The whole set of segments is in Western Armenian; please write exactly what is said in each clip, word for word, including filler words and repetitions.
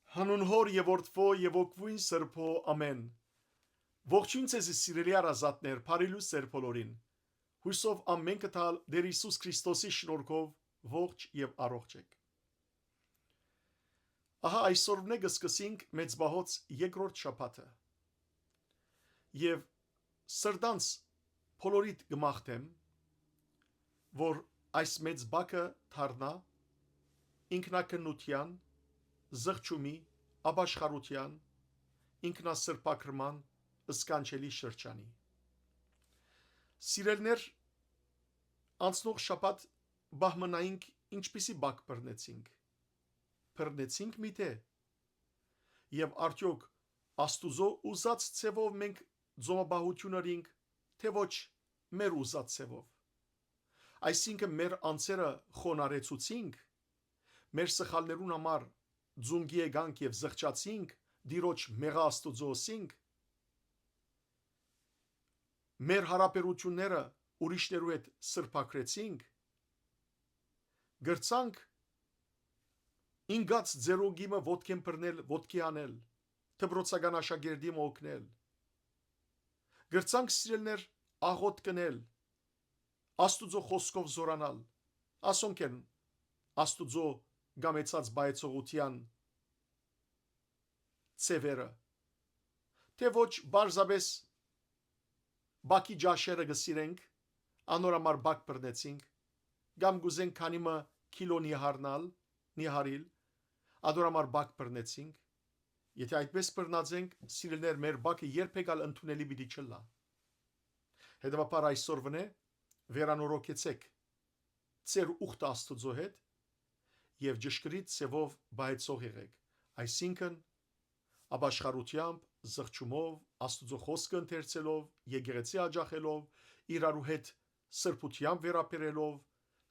Հանուն Հօր եւ Որդւոյ եւ Ոգւոյն Սրբոյ, ամէն։ Ողջոյն ձեզի, սիրելի հարազատներ, բարի լուսեր բոլորին։ Յուսով ամէնքը տալ Տէր Յիսուս Քրիստոսի շնորհքով ողջ եւ առողջ էք։ Ահա այսօրմնէ կը սկսենք Մեծ Պահոց երկրորդ շաբաթը։ Եւ սրտանց բոլորիդ կը մաղթեմ, որ այս մեծ բակը դառնայ ինքնակնության, զղջումի, ապաշխարութեան, ինքնասրբագրման սքանչելի շրջանի։ Սիրելիներ, անցնող շաբաթ պահ մնայինք, ինչպիսի բակ բռնեցինք։ Բռնեցինք միթէ։ Եւ արդեօք Աստուծոյ ուզած ձեւով մենք ծոմապահութիւն ըրինք, թէ ոչ մեր ուզած ձեւով։ Այսինքն՝ մեր անձերը խոնարհեցուցինք, մեր սխալներուն համար ձունկի եկանք եւ զղջացինք, Տիրոջ մեղա Աստուծոյ ըսինք, մեր յարաբերութիւնները ուրիշներու հետ սրբագրեցինք, կրցանք ինգած ձերուկի մը ոտքէն բռնել, ոտքի անել, դպրոցական աշակերտի մը օգնել, կրցանք, սիրելիներ, աղօթք ընել, Աստուծոյ խօսքով զօրանալ, ասոնք են Աստուծոյ կամեցած պահեցողութեան ձեւերը, թէ ոչ պարզապէս բակի ճաշերը կը սիրենք, անոր համար բակ բռնեցինք, կամ կ'ուզենք քանի մը քիլօ նիհարնալ, նիհարիլ, անոր համար բակ բռնեցինք։ Եթէ այդպէս բռնած ենք, սիրելիներ, մեր բակը երբեք ալ ընդունելի պիտի չըլլայ։ Հետեւաբար այսօրվնէ վերանորոգեցէք ձեր ուխտը Աստուծոյ հետ եւ ճշգրիտ ձեւով պահեցող եղէք, այսինքն՝ ապաշխարութեամբ, զղջումով, Աստուծոյ խօսքը ընթերցելով, եկեղեցի յաճախելով, իրարու հետ սրբութեամբ վերաբերելով,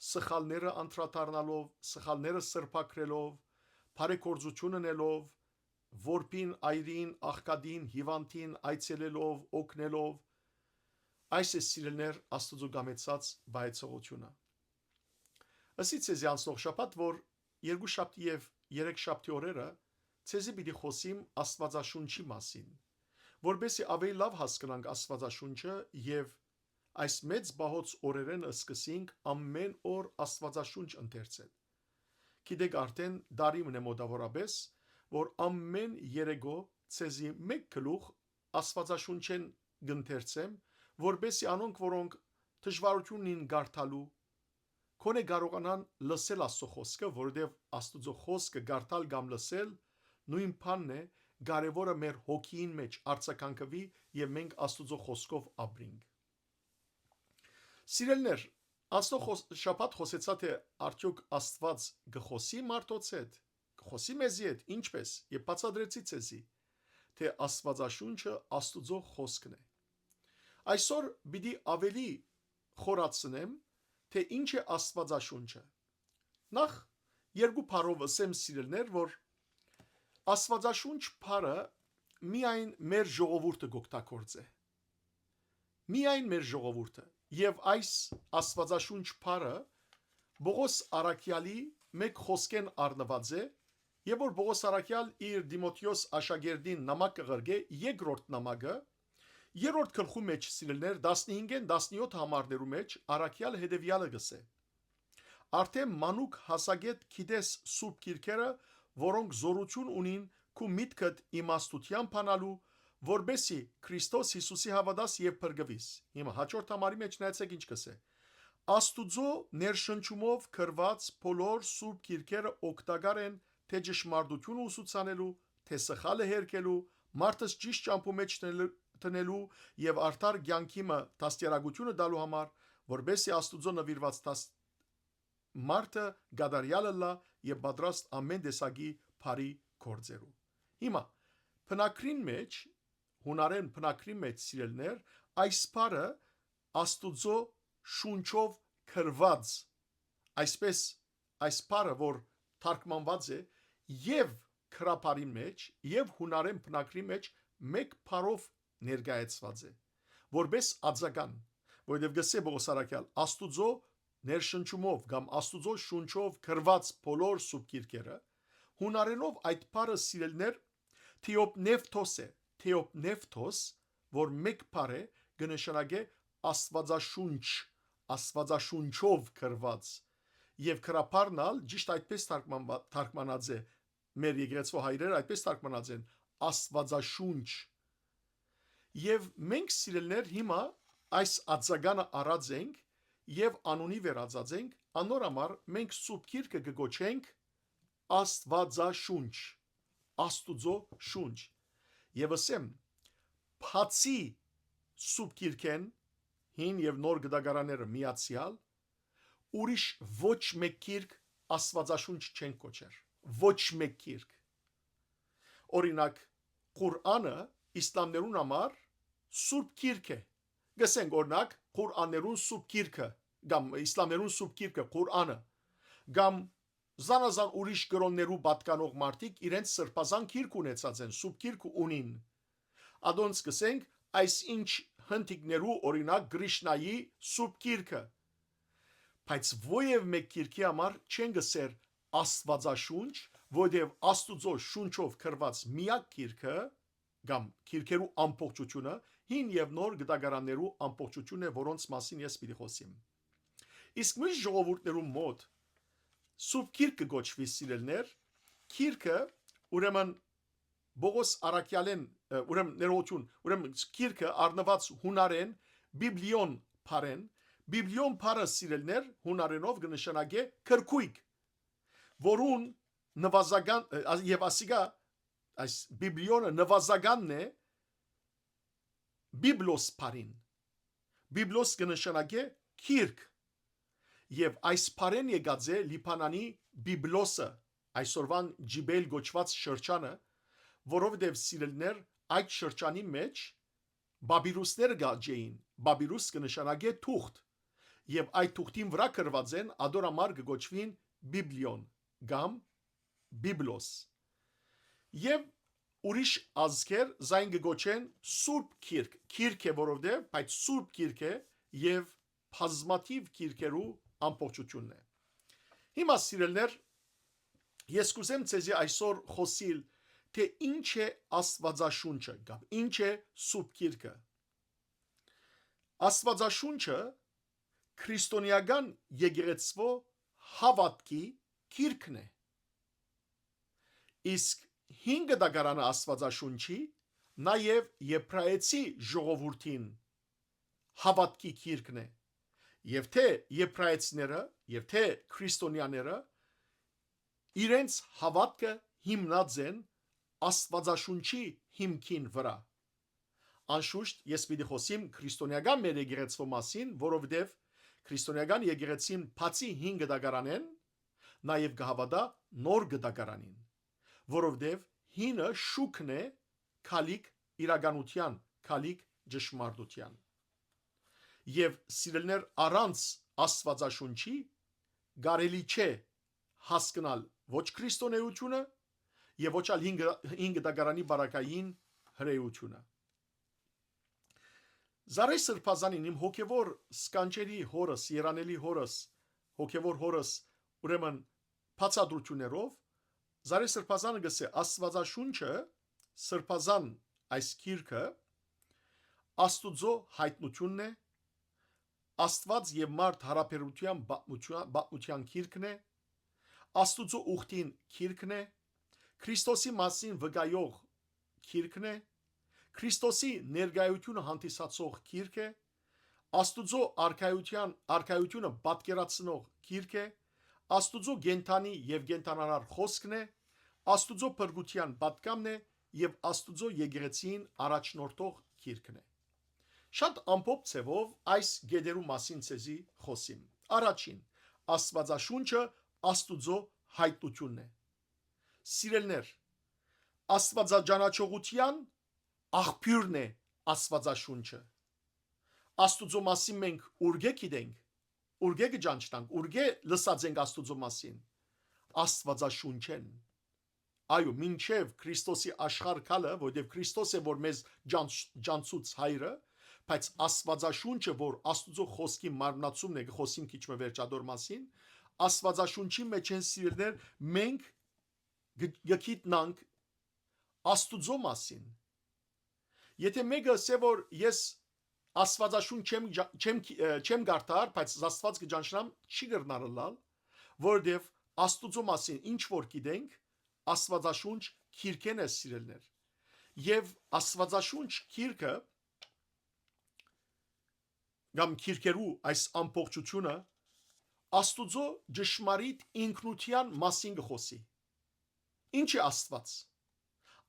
սխալները անդրադառնալով, սխալները սրբագրելով, բարեգործութիւն ընելով, որբին, այրին, աղքատին, հիւանդին այցելելով, օգնելով։ Այս է, սիրելիներ, Աստուծոյ կամեցած պահեցողութիւնը։ Ըսի ձեզի անցնող շաբաթ, որ երկու շաբթի եւ երեք շաբթի օրերը ձեզի պիտի խօսիմ Աստուածաշունչի մասին, որպեսզի ավելի լաւ հասկնանք Աստուածաշունչը եւ այս մեծ պահոց օրերէն սկսենք ամէն օր Աստուածաշունչ ընթերցել։ Գիտեք արդէն, տարի մնէ մօտաւորապէս, որ ամէն երեկո ձեզի մէկ գլուխ Աստուածաշունչէն կ'ընթերցեմ, որպեսզի անոնք, որոնք դժուարութիւն ունին կարդալու, քոնէ կարողանան լսել Աստուծոյ խօսքը, որովհետեւ Աստուծոյ խօսքը կարդալ կամ լսել նոյն բանն է, կարեւորը մեր հոգիին մէջ արձագանքուի եւ մենք Աստուծոյ խօսքով ապրինք։ Սիրելիներ, անցնող խօս-, շաբաթ խօսեցայ, թէ արդեօք Աստուած կը խօսի՞ մարդոց հետ, կը խօսի՞ մեզի հետ, ինչպէս, եւ բացատրեցի ձեզի, թէ Աստուածաշունչը Աստուծոյ խօսքն է։ Այսօր պիտի ավելի խորացնեմ, թէ ինչ է Աստուածաշունչը։ Նախ, երկու բառով ըսեմ, սիրելիներ, որ Աստուածաշունչ բառը միայն մեր ժողովուրդը կ'օգտագործէ։ Միայն մեր ժողովուրդը։ Եւ այս Աստուածաշունչ բառը Պողոս առաքեալի մէկ խօսքէն առնուած է, եւ որ Պողոս առաքեալ իր Տիմոթէոս աշակերտին նամակ կը ղրկէ, երկրորդ նամակը, երրորդ գլխու մէջ, սիրելիներ, տասնհինգէն տասնեօթ համարներու մէջ առաքեալը հետեւեալը կ'ըսէ. «Արդէն մանուկ հասակէտ գիտես սուրբ գիրքերը, որոնք զօրութիւն ունին քու միտքդ իմաստութեան բանալու, որպեսզի Քրիստոս Յիսուսի հաւատաս եւ փրկուիս»։ Հիմա հաջորդ համարի մէջ նայեցէք ինչ կ'ըսէ. «Աստուծոյ ներշնչումով գրուած բոլոր սուրբ գիրքերը օգտակար են թէ ճշմարտութիւնը ուսուցանելու, թէ սխալը հերքելու, մարդս ճիշդ ճամբու մէջ դնելու, դնելու եւ արդար կեանքի մը դաստիարակութիւնը տալու համար, որպեսզի Աստուծոյ նուիրուած դաս-, մարդը կատարեալ ըլլայ եւ պատրաստ ամէն տեսակի բարի գործերու»։ Հիմա, բնագրին մէջ, յունարէն բնագրին մէջ, սիրելիներ, այս բառը Աստուծոյ շունչով գրուած, այսպէս, այս բառը, որ թարգմանուած է եւ գրաբարին մէջ, եւ յունարէն բնագրի մէջ մէկ բառով ներկայացուած է, որպէս ածական, որովհետեւ կ'ըսէ Պողոս առաքեալ, Աստուծոյ ներշնչումով կամ Աստուծոյ շունչով գրուած բոլոր սուրբ գիրքերը Յունարէնով այդ բառը, սիրելիներ, թեոպնեվթոս է, թեոպնեվթոս, որ մէկ բառ է, կը նշանակէ Աստուածաշունչ, Աստուածաշունչով գրուած։ Եւ գրաբարն ալ ճիշդ այդպես թարգմանուա-, թարգմանած է, մեր եկեղեցւոյ հայրերը այդպես թարգմանած են, Աստուածաշունչ։ Եւ մենք, սիրելիներ, հիմա այս ածականը առած ենք եւ անունի վերածած ենք, անոր համար մենք Սուրբ Գիրքը կը կոչենք Աստուածաշունչ, Աստուծոյ շունչ։ Եւ ըսեմ, բացի Սուրբ Գիրքէն, հին եւ նոր գտակարանները միացեալ, ուրիշ ոչ մէկ գիրք Աստուածաշունչ չեն կոչեր։ Ոչ մէկ գիրք։ Օրինակ, Ղուրանը իսլամներուն համար Սուրբ Գիրք է։ Գսենք, օրինակ, Ղուրաններուն Սուրբ Գիրքը, կամ իսլամներուն Սուրբ Գիրքը, Ղուրանը, կամ զանազան ուրիշ կրօններու պատկանող մարդիկ իրենց սրբազան գիրք ունեցած են, Սուրբ Գիրք ունին։ Ադոնց կսենք, այս ինչ հնդիկներու, օրինակ, Կրիշնայի Սուրբ Գիրքը։ Բայց ովեւ մէկ գիրքի համար չեն գսեր Աստուածաշունչ, որովհետեւ Աստուծոյ շունչով գրուած միակ գիրքը, կամ գիրքերու ամբողջութիւնը, հին եւ նոր գտակարաններու ամբողջութիւնն է, որոնց մասին ես պիտի խօսիմ։ Իսկ միշտ ժողովուրդներու մոտ Սուրբ Գիրք կը կոչուի, սիրելիներ, գիրքը, ուրեմն, Պողոս Առաքեալէն, ը, ուրեմն, ներողություն, ուրեմն, գիրքը առնուած յունարէն, բիբլիոն բառէն, բիբլիոն բառը, սիրելիներ, յունարէնով կը նշանակէ գրքոյկ, որուն նվազական, ը, ա-, եւ ասիկա, այս բիբլիոնը նվազականն է բիբլոս բառին։ Բիբլոս կը նշանակէ գիրք, եւ այս բառէն եկած է Լիբանանի Բիբլոսը, այսօրվան Ջիբել կոչուած շրջանը, որովհետեւ, սիրելիներ, այդ շրջանի մէջ պապիրուսները կ'աճէին, պապիրուս կը նշանակէ թուղթ, եւ այդ թուղթին վրայ գրուած են, ադոր համար կը կոչուին բիբլիոն կամ բիբլոս։ Եւ ուրիշ ազգեր զայն կը կոչեն Սուրբ Գիրք, գիրք է որովհետեւ, բայց Սուրբ Գիրք է եւ բազմաթիւ գիրքերու ամբողջութիւնն է։ Հիմա, սիրելիներ, ես կուզեմ ձեզի այսօր խօսիլ, թէ ինչ է Աստուածաշունչը կամ ինչ է Սուրբ Գիրքը։ Աստուածաշունչը քրիստոնեական եկեղեցւոյ հաւատքի գիրքն է։ Իսկ հին գտակարանը Աստուածաշունչի, նաեւ Եբրայեցի ժողովուրդին հաւատքի գիրքն է։ Եւ թէ Եբրայեցիները, եւ թէ քրիստոնեաները իրենց հաւատքը հիմնած են Աստուածաշունչի հիմքին վրայ։ Անշուշտ, ես պիտի խօսիմ քրիստոնեական մեր եկեղեցւոյ մասին, որովհետեւ քրիստոնեական եկեղեցին բացի հին գտակարանէն, նաեւ կը հաւատայ նոր գտակարանին, որովհետեւ հինը շուքն է քալիք իրականութեան, քալիք ճշմարտութեան։ Եւ, սիրելիներ, առանց Աստուածաշունչի կարելի չէ հասկնալ ոչ քրիստոնեայութիւնը եւ ոչ ալ հին գ-, հին գտակարանի պարագային հրեայութիւնը։ Զարեհ Սրբազանին, իմ հոգեւոր սքանչելի հօրս, երանելի հօրս, հոգեւոր հօրս, ուրեմն, բացատրութիւններով, Զարեհ Սրբազանը կ'ըսէ, Աստուածաշունչը, Սրբազան այս գիրքը, Աստուծոյ յայտնութիւնն է, Աստուած եւ մարդ յարաբերութեան պատմութեան, պատմութեան գիրքն է, Աստուծոյ ուխտին գիրքն է, Քրիստոսի մասին վկայող գիրքն է, Քրիստոսի ներկայութիւնը հանդիսացող գիրք է, Աստուծոյ արքայութեան, արքայութիւնը պատկերացնող գիրք է, Աստուծոյ կենդանի եւ կենդանարար խօսքն է, Աստուծոյ փրկութեան պատգամն է եւ Աստուծոյ եկեղեցին առաջնորդող գիրքն է։ Շատ ամփոփ ձեւով այս կետերու մասին ձեզի խօսիմ։ Առաջին, Աստուածաշունչը Աստուծոյ յայտնութիւնն է։ Սիրելիներ, աստուածաճանաչողութեան աղբիւրն է Աստուածաշունչը։ Աստուծոյ մասին մենք ուրկէ գիտենք, ուրկէ կը ճանչնանք, ուրկէ լսած ենք Աստուծոյ մասին։ Աստուածաշունչէն։ Այո, մինչեւ Քրիստոսի աշխարհ գալը, որովհետեւ Քրիստոս է, որ մեզ ճանչ-, ճանչցուց Հայրը, բայց Աստուածաշունչը, որ Աստուծոյ խօսքի մարմնացումն է, կը խօսիմ քիչ մը վերջ ադոր մասին, Աստուածաշունչի մէջ են, սիրելիներ, մենք գ-, գ-, գիտնանք Աստուծոյ մասին։ Եթէ մէկը ըսէ, որ ես Աստուածաշունչ չեմ, չեմ, չեմ կարդար, բայց Աստուած կը ճանչնամ, չի կրնար ըլլալ, որովհետեւ Աստուծոյ մասին ինչ որ գիտենք, Աստուածաշունչ գիրքէն է, սիրելներ։ Եւ Աստուածաշունչ գիրքը կամ գիրքերու այս ամբողջութիւնը Աստուծոյ ճշմարիտ ինքնութեան մասին կը խօսի։ Ի՞նչ է Աստուած։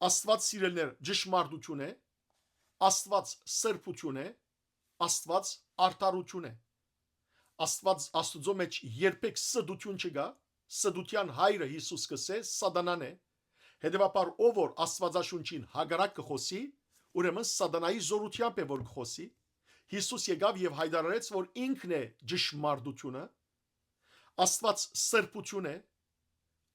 Աստուած, սիրելներ, ճշմարտութիւն է, Աստուած սրբութիւն է, Աստուած արդարութիւն է։ Աստուած, Աստուծոյ մէջ երբեք ստութիւն չկայ, ստութեան հայրը Յիսուս կ'ըսէ Սատանան է։ Հետեւաբար ով որ Աստուածաշունչին հակառակ կը խօսի, ուրեմն Սատանայի զօրութեամբ է որ կը խօսի։ Յիսուս եկաւ եւ յայտարարեց, որ ինքն է ճշմարտութիւնը, Աստուած սրբութիւն է,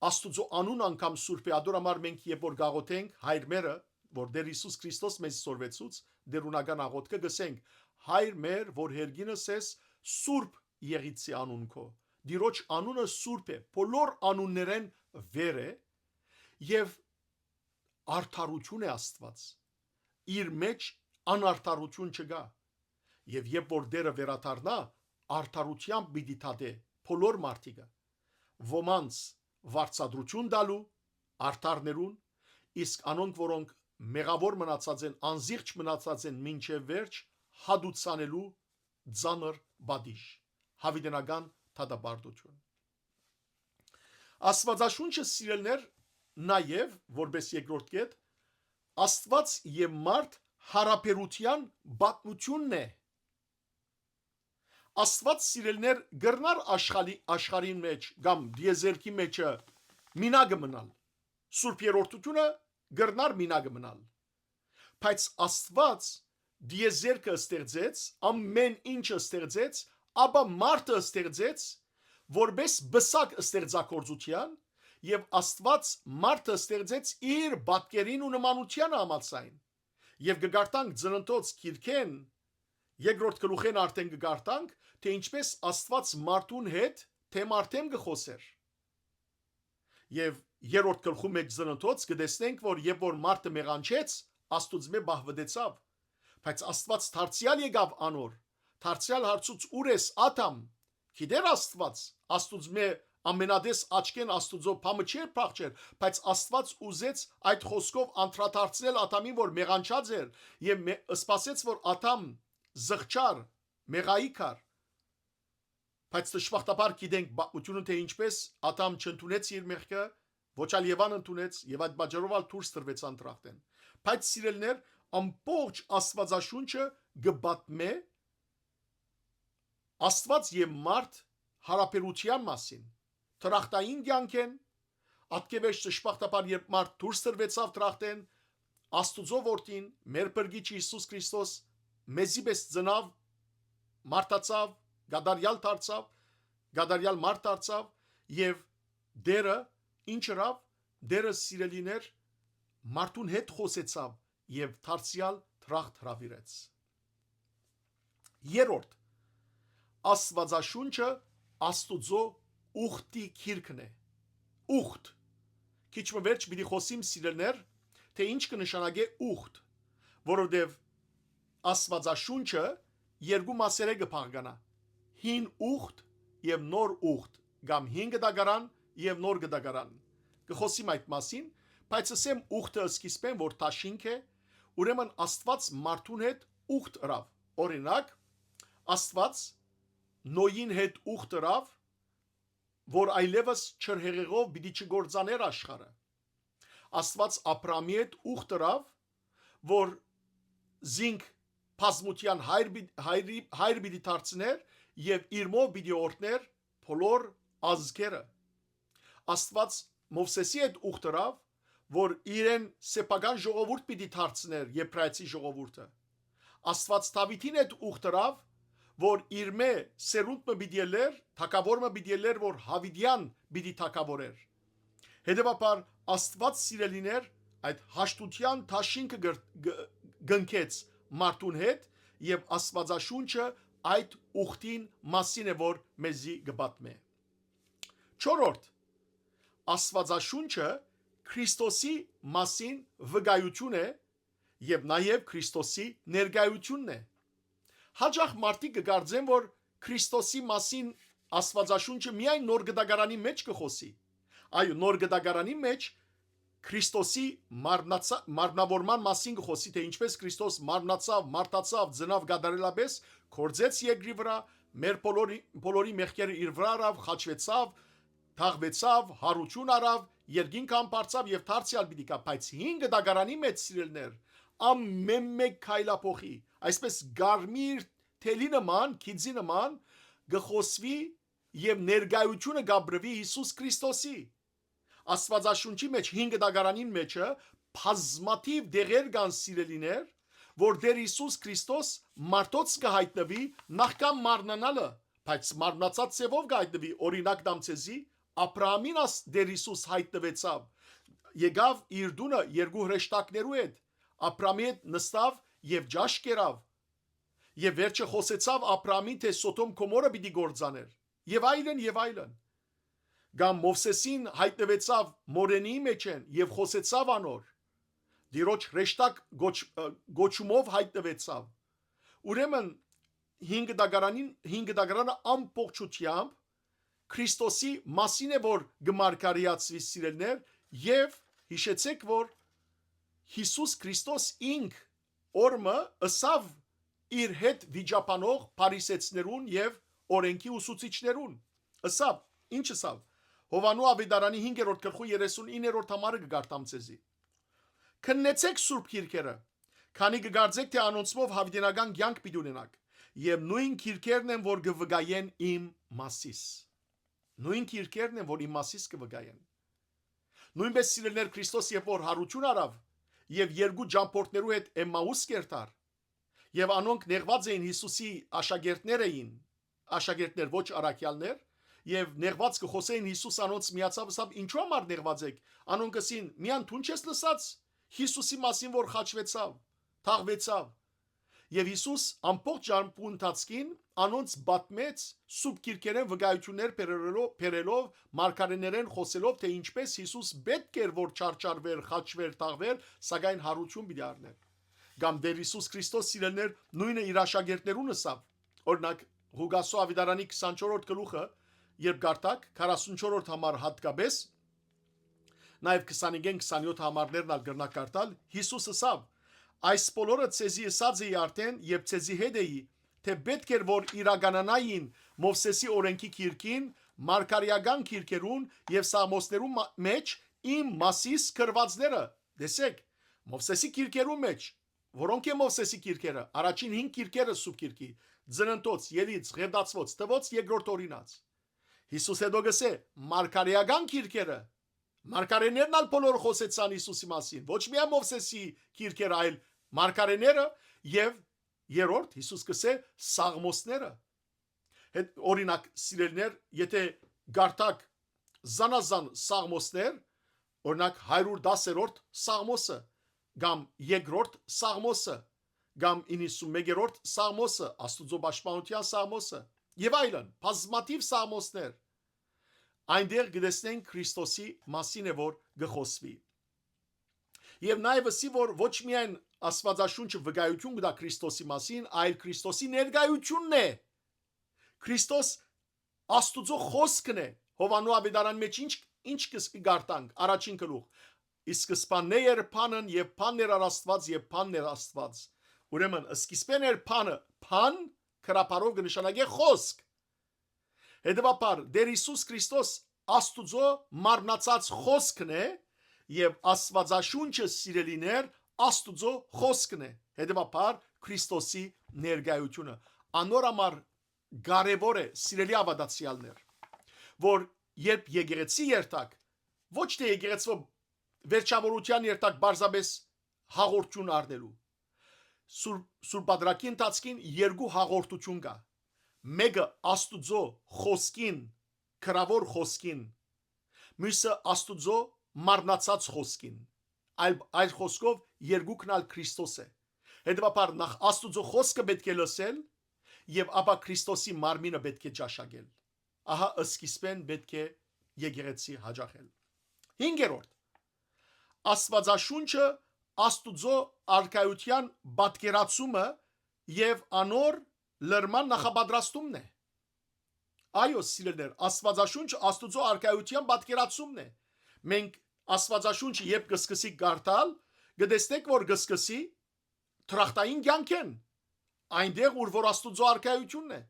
Աստուծոյ անուն անգամ սուրբ է, ատոր համար մենք երբ որ գաղութենք Հայր մերը, որ Տէր Յիսուս Քրիստոս մեզ սորվեցուց, Տէրունական աղօթքը կ'ըսենք. «Հայր մեր, որ երկինս ես, սուրբ եղիցի անուն քո»։ Տիրոջ անունը սուրբ է, բոլոր անուններէն վեր է եւ արդարութիւն է Աստուած։ Իր մէջ անարդարութիւն չկայ։ Եւ երբ որ Տէրը վերադառնայ, արդարութեամբ պիտի դատէ բոլոր մարդիկը, ոմանց վարձատրութիւն տալու արդարներուն, իսկ անոնք, որոնք մեղաւոր մնացած են, անզիղջ մնացած են մինչեւ վերջ, հատուցանելու ծանր պատիժ, յաւիտենական դատապարտութիւն։ Աստուածաշունչը, սիրելներ, նաեւ, որպես երկրորդ կետ, Աստուած եւ մարդ յարաբերութեան պատմութիւնն է։ Աստուած, սիրելներ, կրնար աշխարհի, աշխարհին մէջ կամ դիեզերքի մէջը մինակը մնալ։ Սուրբ Երրորդութիւնը կրնար մինակը մնալ։ Բայց Աստուած դիեզերքը ստեղծեց, ամեն ինչը ստեղծեց, ապա մարդը ստեղծեց, որպես պսակ ստեղծագործութեան, եւ Աստուած մարդը ստեղծեց իր պատկերին ու նմանութեանը համաձայն։ Եւ կը կարդանք Ծննդոց գիրքէն, երկրորդ գլուխէն արդէն կը կարդանք, թէ ինչպէս Աստուած մարդուն հետ թեմ արդեմ կը խօսէր։ Եւ երրորդ գլխու մէջ Ծննդոց կը տեսնենք, որ երբ որ մարդը մեղանչեց, Աստուծմէ պահուըտեցաւ։ Բայց Աստուած դարձեալ եկաւ անոր, դարձեալ հարցուց. «Ո՞ւր ես, Ադամ»։ Գիտեր Աստուած, Աստուծմէ ամենատես աչքէն Աստուծոյ բամը չէր փախչեր, բայց Աստուած ուզեց այդ խօսքով անդրադարձնել Ադամին, որ մեղանչած էր, եւ մե-, սպասեց, որ Ադամ զղջար, մեղայի գար։ Բայց դժբախտաբար գիտենք պատմութիւնը, թէ ինչպէս Ադամ չընդունեց իր մեղքը, ոչ ալ Եվան ընդունեց, եւ այդ պատճառով ալ դուրս տրուեցան դրախտէն։ Բայց, սիրելներ, ամբողջ Աստուածաշունչը կը պատմէ Աստուած եւ մարդ յարաբերութեան մասին, դրախտային կեանքէն, ատկեւերջ դժբախտաբար երբ մարդ դուրս տրուեցաւ դրախտէն, Աստուծոյ որդին, մեր փրկիչ Յիսուս Քրիստոս, մեզի պէս ծնաւ, մարդացաւ, կատարեալ դարձաւ, կատարեալ մարդ դարձաւ, եւ Տէրը ինչ ըրաւ, Տէրը, սիրելիներ, մարդուն հետ խօսեցաւ եւ դարձեալ դրախտ հրաւիրեց։ Երրորդ, Աստուածաշունչը Աստուծոյ ուխտի գիրքն է։ Ուխտ։ Քիչ մը վերջ պիտի խօսիմ, սիրելներ, թէ ինչ կը նշանակէ ուխտ, որովհետեւ Աստուածաշունչը երկու մասերէ կը բաղկանայ. հին ուխտ եւ նոր ուխտ, կամ հին կտակարան եւ նոր կտակարան։ Կը խօսիմ այդ մասին, բայց ըսեմ ուխտը սկիզբէն, որ դաշինք է, ուրեմն Աստուած մարդուն հետ ուխտ ըրաւ։ Օրինակ, Աստուած Նոյին հետ ուխտ ըրաւ, որ այլեւս չրհեղեղով պիտի չգործանէր աշխարհը։ Աստուած Աբրահամի հետ ուխտ ըրաւ, որ զինք բազմութեան հայր պի-, հայրի-, հայր պիտի դարձնէր եւ իրմով պիտի օրհներ բոլոր ազգերը։ Աստուած Մովսէսի հետ ուխտ ըրաւ, որ իրեն սեփական ժողովուրդ պիտի դարձնէր, Եբրայեցի ժողովուրդը։ Աստուած Դաւիթին հետ ուխտ ըրաւ, որ իրմէ սերունդ մը պիտի ելլեր, թագաւոր մը պիտի ելլեր, որ Յաւիտեան պիտի թագաւորէր։ Հետեւաբար Աստուած, սիրելիներ, այդ հաշտութեան դաշինքը կր-, կ-, կնքեց մարդուն հետ, եւ Աստուածաշունչը այդ ուխտին մասին է, որ մեզի կը պատմէ։ Չորրորդ, Աստուածաշունչը Քրիստոսի մասին վկայութիւն է եւ նաեւ Քրիստոսի ներկայութիւնն է։ Հաճախ մարդիկ կը կարծեն, որ Քրիստոսի մասին Աստուածաշունչը միայն Նոր Կտակարանի մէջ կը խօսի։ Այո, Նոր Կտակարանի մէջ Քրիստոսի մարմնացա-, մարմնավորման մասին կը խօսի, թէ ինչպես Քրիստոս մարմնացաւ, մարդացաւ, ծնաւ կատարելապէս, գործեց երկրի վրայ, մեր բոլորի, բոլորի մեղքերը իր վրայ առաւ, խաչուեցաւ, թաղուեցաւ, յարութիւն առաւ, երկինք ամբարձաւ եւ դարձեալ պիտի գայ, բայց հին Կտակարանի մէջ, սիրելիներ, ամէն մէկ քայլափոխի, այսպես կարմիր թելի նման, գիծի նման, կը խօսուի եւ ներկայութիւնը կ'ապրուի Յիսուս Քրիստոսի։ Աստուածաշունչի մէջ, հին Կտակարանին մէջը բազմաթիւ դեղեր կան, սիրելիներ, որ Տէր Յիսուս Քրիստոս մարդոց կը յայտնուի նախքան մարմնանալը, բայց մարմնացած ձեւով կը յայտնուի, օրինակ տամ ձեզի, Աբրահամին աս Տէր Յիսուս յայտնուեցաւ, եկաւ իր տունը երկու հրեշտակներու հետ, Աբրահամի հետ նստաւ եւ ճաշ կերաւ, եւ վերջը խօսեցաւ Աբրահամին, թէ Սոդոմ Գոմորը պիտի կործանէր, եւ այլն, եւ այլն։ Կամ Մովսեսին յայտնուեցաւ մորենիի մէջէն եւ խօսեցաւ անոր, Տիրոջ հրեշտակ գոչ-, ը, գոչումով յայտնուեցաւ։ Ուրեմն, հին Կտակարանին, հին Կտակարանը ամբողջութեամբ Քրիստոսի մասին է, որ կը մարգարեացուի, սիրելիներ, եւ յիշեցէք, որ Յիսուս Քրիստոս ինք օրը մը ըսաւ իր հետ վիճաբանող փարիսեցիներուն եւ օրէնքի ուսուցիչներուն։ Ըսաւ, ինչ ըսաւ։ Յովհաննու Աւետարանի հինգերորդ գլխու երեսունիններորդ համարը կը կարդամ ձեզի։ «Քննեցէք սուրբ գիրքերը, քանի կը կարծէք, թէ անոնցմով յաւիտենական կեանք պիտի ունենաք, եւ նոյն գիրքերն են, որ կը վկայեն իմ մասիս»։ Նոյն գիրքերն են, որ իմ մասիս կը վկայեն։ Նոյնպէս, սիրելիներ, Քրիստոս երբ որ յարութիւն առաւ եւ երկու ճամբորդներու հետ Էմմաուս կ'երթար, եւ անոնք նեղուած էին, Յիսուսի աշակերտներ էին, աշակերտներ, ոչ առաքեալներ, եւ նեղուած կը խօսէին, Յիսուս անոնց միացաւ, ըսաւ. «Ինչո՞ւ համար նեղուած էք»։ Անոնք ըսին. «Միան դուն չես լսած Յիսուսի մասին, որ խաչուեցաւ, թաղուեցաւ»։ Եւ Յիսուս ամբողջ ժամու ընթացքին անոնց պատմեց սուրբ գիրքերէն վկայութիւններ բերելով, բերելով, մարգարէներէն խօսելով, թէ ինչպես Յիսուս պէտք էր որ չարչարվեր, խաչուեր, թաղուեր, սակայն յարութիւն պիտի առնէր։ Կամ Տէր Յիսուս Քրիստոս, սիրելիներ, նոյնը իր աշակերտներուն ըսաւ։ Օրինակ, Ղուկասու Աւետարանի քսանչորրորդ գլուխը, երբ կարդաք, քառասունչորրորդ համար յատկապէս, նաեւ քսանինգէն քսանեօթ համարներն ալ կրնաք կարդալ, Յիսուս ըսաւ. «Այս բոլորը ձեզի ըսած էի արդէն, երբ ձեզի հետ էի, թէ պէտք էր որ իրականանային Մովսէսի օրէնքի գիրքին, մարգարէական գիրքերուն եւ սաղմոսներուն մա-, մէջ իմ մասիս գրուածները»։ Տեսեք, Մովսէսի գիրքերուն մէջ, որոնք են Մովսէսի գիրքերը, առաջին հինգ գիրքերը սուրբ գիրքի, Ծննդոց, Ելից, Ղևտացոց, Թուոց, Երկրորդ Օրինաց։ Յիսուս հետո կ'ըսէ. «Մարգարէական գիրքերը», մարգարէներն ալ բոլորը խօսեցան Յիսուսի մասին, ոչ միայն Մովսէսի գիրքերը, այլ մարգարէները եւ երրորդ, Յիսուս կ'ըսէ, սաղմոսները։ Հետ, օրինակ, սիրելիներ, եթե կարդաք զանազան սաղմոսներ, օրինակ, հարիւր տասերորդ սաղմոսը, կամ երկրորդ սաղմոսը, կամ իննսունմեկերորդ սաղմոսը, Աստուծոյ պաշտպանութեան սաղմոսը, եւ այլն, բազմաթիւ սաղմոսներ, այնտեղ կը տեսնենք Քրիստոսի մասին է, որ կը խօսուի։ Եւ նաեւ ըսի, որ ոչ միայն Աստուածաշունչը վկայութիւն կու տայ Քրիստոսի մասին, այլ Քրիստոսի ներկայութիւնն է։ Քրիստոս Աստուծոյ խօսքն է։ Յովհաննու Աւետարան մէջ ինչ, ինչ կս-, կկարդանք, առաջին գլուխ. «Ի սկզբաննէ էր Բանն, եւ Բանն էր առ Աստուած, եւ Բանն էր Աստուած»։ Ուրեմն, սկիզբէն էր Բանը, Բան, գրաբարով կը նշանակէ խօսք։ Հետեւաբար, Տէր Յիսուս Քրիստոս Աստուծոյ մարմնացած խօսքն է, եւ Աստուածաշունչը, սիրելիներ, Աստուծոյ խօսքն է։ Հետեւաբար, Քրիստոսի ներկայութիւնը։ Անոր համար կարեւոր է, սիրելի աւատացեալներ, որ երբ եկեղեցի երթաք, ոչ թէ եկեղեցւոյ վերջաւորութեան երթաք պարզապէս հաղորդչուն առնելու։ Սուր-, Սուրբ Պատրակի ընթացքին երկու հաղորդութիւն կայ։ Մէկը Աստուծոյ խօսքին, գրաւոր խօսքին, միւսը Աստուծոյ մարմնացած խօսքին։ Այլ, այլ խօսքով, երկուքն ալ Քրիստոս է։ Հետեւաբար, նախ Աստուծոյ խօսքը պէտք է լսել եւ ապա Քրիստոսի մարմինը պէտք է ճաշակել։ Ահա սկիզբէն պէտք է եկեղեցի յաճախել։ Հինգերորդ, Աստուածաշունչը Աստուծոյ արքայութեան պատկերացումը եւ անոր լրման նախապատրաստումն է։ Այո, սիրելիներ, Աստուածաշունչը Աստուծոյ արքայութեան պատկերացումն է։ Մենք Աստուածաշունչը երբ կը սկսենք կարդալ, կը տեսնենք, որ կը սկսի դրախտային կեանքէն, այնտեղ, ուր որ Աստուծոյ արքայութիւնն է։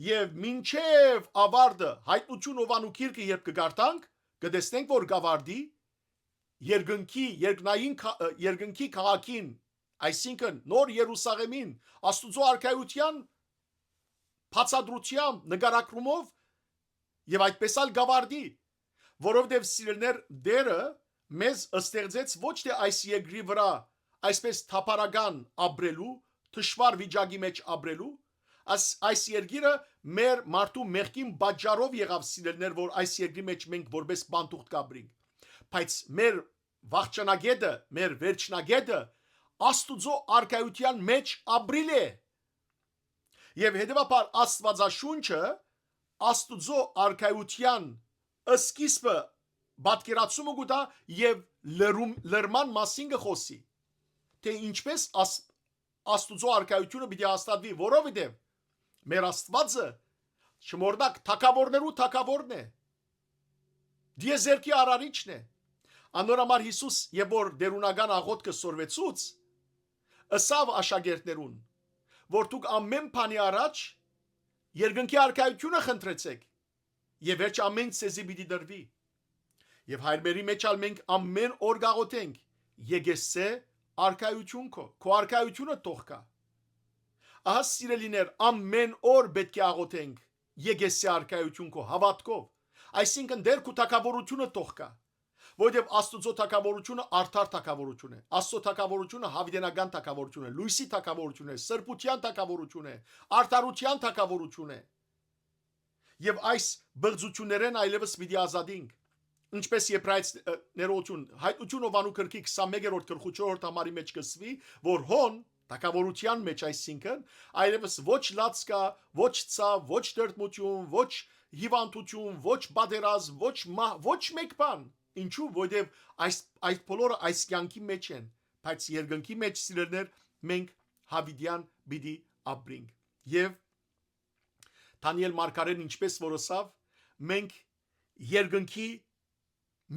Եւ մինչեւ աւարտը, Հայտնութիւն Յովհաննու գիրքը երբ կը կարդանք, կը տեսնենք, որ կ'աւարտի երկնքի, երկնային քա-, ը, երկնքի քաղաքին, այսինքն՝ Նոր Երուսաղեմին, Աստուծոյ արքայութեան բացատրութեամբ, նկարագրումով, եւ այդպես ալ կ'աւարտի, որովհետեւ, սիրելիներ, Տէրը մեզ ստեղծեց ոչ թէ այս երկրի վրայ այսպես թափառական ապրելու, թշուառ վիճակի մէջ ապրելու, աս-, այս երկիրը մեր մարդու մեղքին պատճառով եղաւ, սիրելիներ, որ այս երկրի մէջ մենք որպես պանդուխտ կ'ապրինք, բայց մեր վախճանագետը, մեր վերջնագետը Աստուծոյ արքայութեան մէջ ապրիլ է։ Եւ հետեւաբար Աստուածաշունչը Աստուծոյ արքայութեան սկիզբը պատկերացումը կու տայ եւ լրում-, լրման մասին կը խօսի, թէ ինչպես Աս-, Աստուծոյ արքայութիւնը պիտի հաստատուի, որովհետեւ մեր Աստուածը, չմոռնաք, թագաւորներու թագաւորն է, դիեզերքի արարիչն է։ Անոր համար Յիսուս, երբ որ տէրունական աղօթքը սորվեցուց, ըսաւ աշակերտներուն, որ դուք ամէն բանի առաջ երկնքի արքայութիւնը խնդրեցէք, եւ վերջ ամէն ձեզի պիտի տրուի։ Եւ Հայր մերի մէջ ալ մենք ամէն օր կ'աղօթենք. «Եկեղեցի արքայութիւն քո, քո արքայութիւնը թող գայ»։ Ահա, սիրելիներ, ամէն օր պէտք է աղօթենք. «Եկեղեցի արքայութիւն քո», հաւատքով, այսինքն՝ «Տէր քու թագաւորութիւնը թող գայ»։ Որովհետեւ Աստուծոյ թագաւորութիւնը արդար թագաւորութիւն է, Աստուծոյ թագաւորութիւնը յաւիտենական թագաւորութիւն է, լոյսի թագաւորութիւն է, սրբութեան թագաւորութիւն է, արդարութեան թագաւորութիւն է։ Եւ այս բղծութիւններէն այլեւս պիտի ազատինք։ Ինչպես Եբրայեցի-, ը, ներողություն, Հայտնութիւն Յովհաննու գրքի քսանմեկերորդ գլխու չորրորդ համարի մէջ կ'ըսուի, որ հոն, թագաւորութեան մէջ այսինքն, այլեւս ոչ լաց կայ, ոչ ցաւ, ոչ տրտմութիւն, ոչ հիւանդութիւն, ոչ պատերազմ, ոչ մահ, ոչ մէկ բան։ Ինչու՞, որովհետեւ այս, այդ բոլորը այս կեանքի մէջ են, բայց երկնքի մէջ, սիրելիներ, մենք յաւիտեան պիտի ապրինք։ Եւ Դանիել մարգարեն ինչպես որ ըսաւ, մենք երկնքի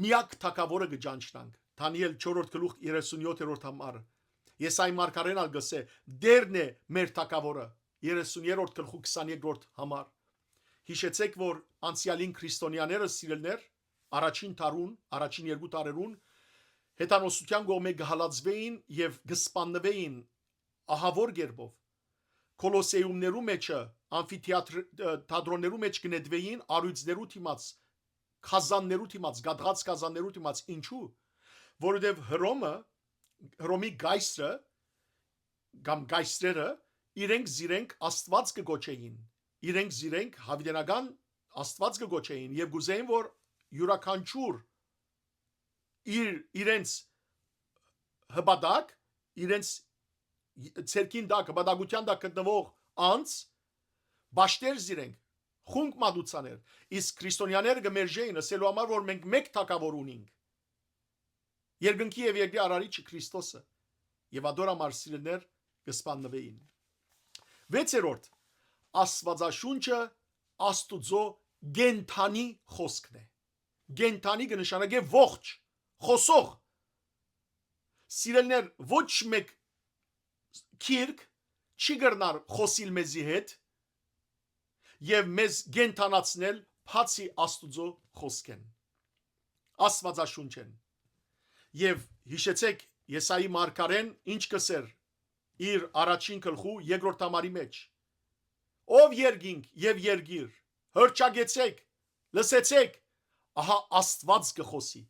միակ թագաւորը կը ճանչնանք։ Դանիել չորրորդ գլուխ երեսունյոթերորդ համարը։ Եսայի մարգարեն ալ կ'ըսէ. «Տէրն է մեր թագաւորը», երեսուներորդ գլխու քսաներկրորդ համար։ Յիշեցէք, որ անցեալին քրիստոնեաները, սիրելիներ, առաջին դարուն, առաջին երկու դարերուն հեթանոսութեան կողմէ կը հալածուէին եւ կը սպաննուէին ահաւոր կերպով։ Կոլոսեումներու մէջը, ամֆիթեատր-, ը, թատրոններու մէջ կը նետուէին, առոյծներու դիմաց, գազաններու դիմաց, կատաղած գազաններու դիմաց։ Ինչու՞։ Որովհետեւ Հռոմը, Հռոմի կայսրը կամ կայսրերը իրենք զիրենք Աստուած կը կոչէին, իրենք զիրենք յաւիտենական Աստուած կը կոչէին եւ կ'ուզէին, որ իւրաքանչիւր իր, իրենց հպատակ, իրենց ձեռքին տակ, հպատակութեան տակ գտնուող անձ պաշտեր զիրենք, խունկ մատուցաներ, իսկ քրիստոնեաները կը մերժէին, ըսելու համար, որ մենք մէկ թագաւոր ունինք, երկնքի եւ երկրի արարիչը Քրիստոսը, եւ ադոր համար, սիրելիներ, կը սպաննուէին։ Վեցերորդ, Աստուածաշունչը Աստուծոյ կենդանի խօսքն է։ Կենդանի կը նշանակէ ողջ, խօսող։ Սիրելիներ, ոչ մէկ գիրք չի կրնար խօսիլ մեզի հետ եւ մեզ կենդանացնել բացի Աստուծոյ խօսքէն, Աստուածաշունչէն։ Եւ յիշեցէք, Եսայի մարգարեն ինչ կ'ըսէր իր առաջին գլխու երկրորդ համարի մէջ. «Ով երկինք եւ երկիր, հրճակեցէք, լսեցէք, ահա Աստուած կը խօսի»։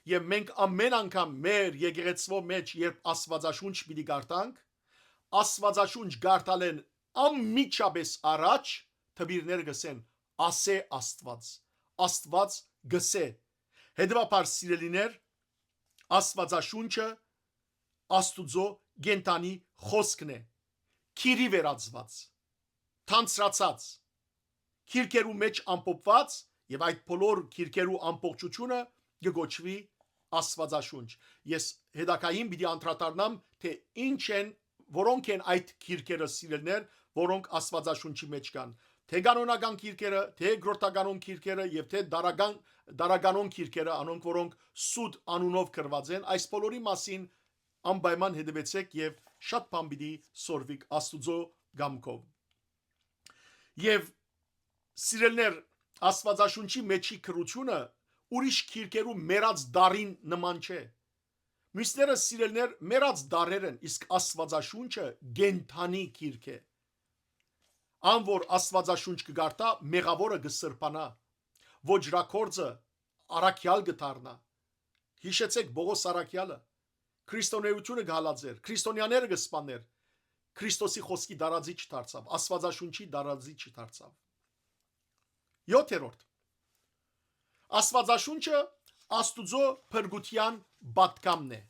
Եւ մենք ամէն անգամ մեր եկեղեցւոյ մէջ, երբ Աստուածաշունչ պիտի կարդանք, Աստուածաշունչ կարդալէն անմիջապէս առաջ դպիրները կ'ըսեն. «Ասէ Աստուած, Աստուած կ'ըսէ»։ Հետեւաբար, սիրելիներ, Աստուածաշունչը Աստուծոյ կենդանի խօսքն է, գիրի վերածուած, թանձրացած, գիրքերու մէջ ամփոփուած, եւ այդ բոլոր գիրքերու ամբողջութիւնը կը կոչուի Աստուածաշունչ։ Ես հետագային պիտի անդրադառնամ, թե ինչ են, որոնք են այդ գիրքերը, սիրելիներ, որոնք Աստուածաշունչի մէջ կան, թե կանոնական գիրքերը, թե երկրորդականոն գիրքերը եւ թե դարական, դարականոն գիրքերը, անոնք, որոնք սուտ անունով գրուած են, այս բոլորի մասին անպայման հետեւեցէք եւ շատ բան պիտի սորվիք Աստուծոյ կամքով։ Եւ, սիրելիներ, Աստուածաշունչի մէջի գրութիւնը ուրիշ գիրքերու մեռած դարին նման չէ։ Միւսները, սիրելիներ, մեռած դարեր են, իսկ Աստուածաշունչը կենդանի գիրք է։ Ան որ Աստուածաշունչ կը կարդայ, մեղաւորը կը սրբանայ, ոճրագործը առաքեալ կը դառնայ։ Յիշեցէք Պողոս առաքեալը, քրիստոնէութիւնը կը հալածէր, քրիստոնեաները կը սպանէր, Քրիստոսի խօսքի դարածիչ դարձաւ, Աստուածաշունչի դարածիչ դարձաւ։ Յոթերորդ, Աստուածաշունչը Աստուծոյ փրկութեան պատգամն է։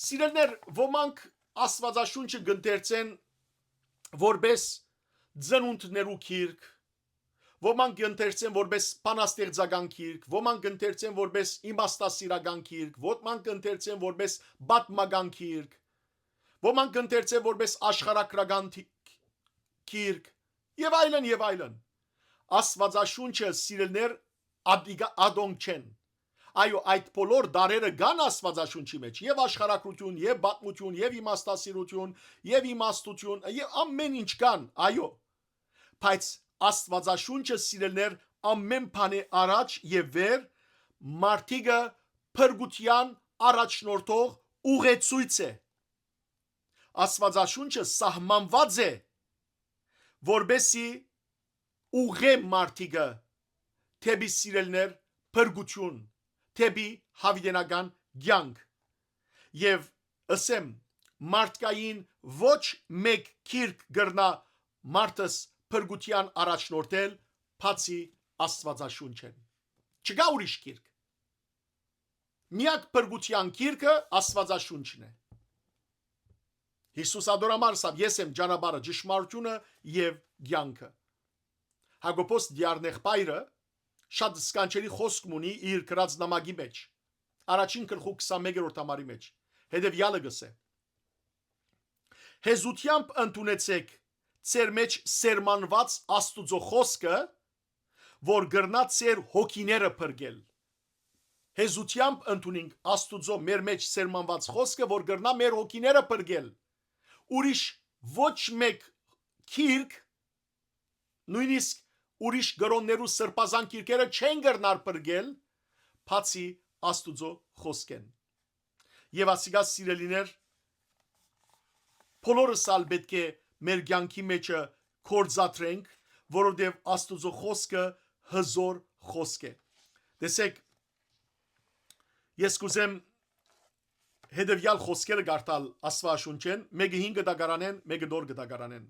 Սիրելիներ, ոմանք Աստուածաշունչը կ'ընթերցեն որպէս ծնունդներու գիրք, ոմանք կ'ընթերցեն որպէս բանաստեղծական գիրք, ոմանք կ'ընթերցեն որպէս իմաստասիրական գիրք, ոմանք կ'ընթերցեն որպէս պատմական գիրք, ոմանք կ'ընթերցեն որպէս աշխարհագրական թի-, գիրք, եւ այլն, եւ այլն։ Աստուածաշունչը, սիրելիներ, ադիգա-, ադոնք չեն։ Այո, այդ բոլոր դարերը կան Աստուածաշունչի մէջ, եւ աշխարհագրութիւն, եւ պատմութիւն, եւ իմաստասիրութիւն, եւ իմաստութիւն, եւ ամէն ինչ կան, այո։ Բայց Աստուածաշունչը, սիրելիներ, ամէն բանէ առաջ եւ վեր մարդիկը փրկութեան առաջնորդող ուղեցոյց է։ Աստուածաշունչը սահմանուած է, որպէսզի ուղղէ մարդիկը դէպի, սիրելիներ, փրկութիւն, դէպի յաւիտենական կեանք։ Եւ ըսեմ, մարդկային ոչ մէկ գիրք կրնայ մարդս փրկութեան առաջնորդել, բացի Աստուածաշունչէն։ Չկայ ուրիշ գիրք։ Միակ փրկութեան գիրքը Աստուածաշունչն է։ Յիսուս ատոր համար ըսաւ. «Ես եմ ճանապարհը, ճշմարտությունը եւ կեանքը»։ Յակոբոս Դիառնեղբայրը շատ սքանչելի խօսք մը ունի իր գրած նամակի մէջ, առաջին գլխու քսանմեկերորդ համարի մէջ, հետեւեալը կ'ըսէ. «Հեզութեամբ ընդունեցէք ձեր մէջ սերմանուած Աստուծոյ խօսքը, որ կրնայ ձեր հոգիները փրկել»։ Հեզութեամբ ընդունինք Աստուծոյ մեր մէջ սերմանուած խօսքը, որ կրնայ մեր հոգիները փրկել։ Ուրիշ ոչ մէկ գիրք, նոյնիսկ ուրիշ կրօններու սրբազան գիրքերը չեն կրնար փրկել, բացի Աստուծոյ խօսքէն։ Եւ ասիկա, սիրելիներ, բոլորս ալ պէտք է մեր կեանքի մէջը գործադրենք, որովհետեւ Աստուծոյ խօսքը հզօր խօսք է։ Տեսէք, ես կ'ուզեմ հետեւեալ խօսքերը կարդալ Աստուածաշունչէն, մէկը հինգ դագարանէն, մէկը նոր դագարանէն։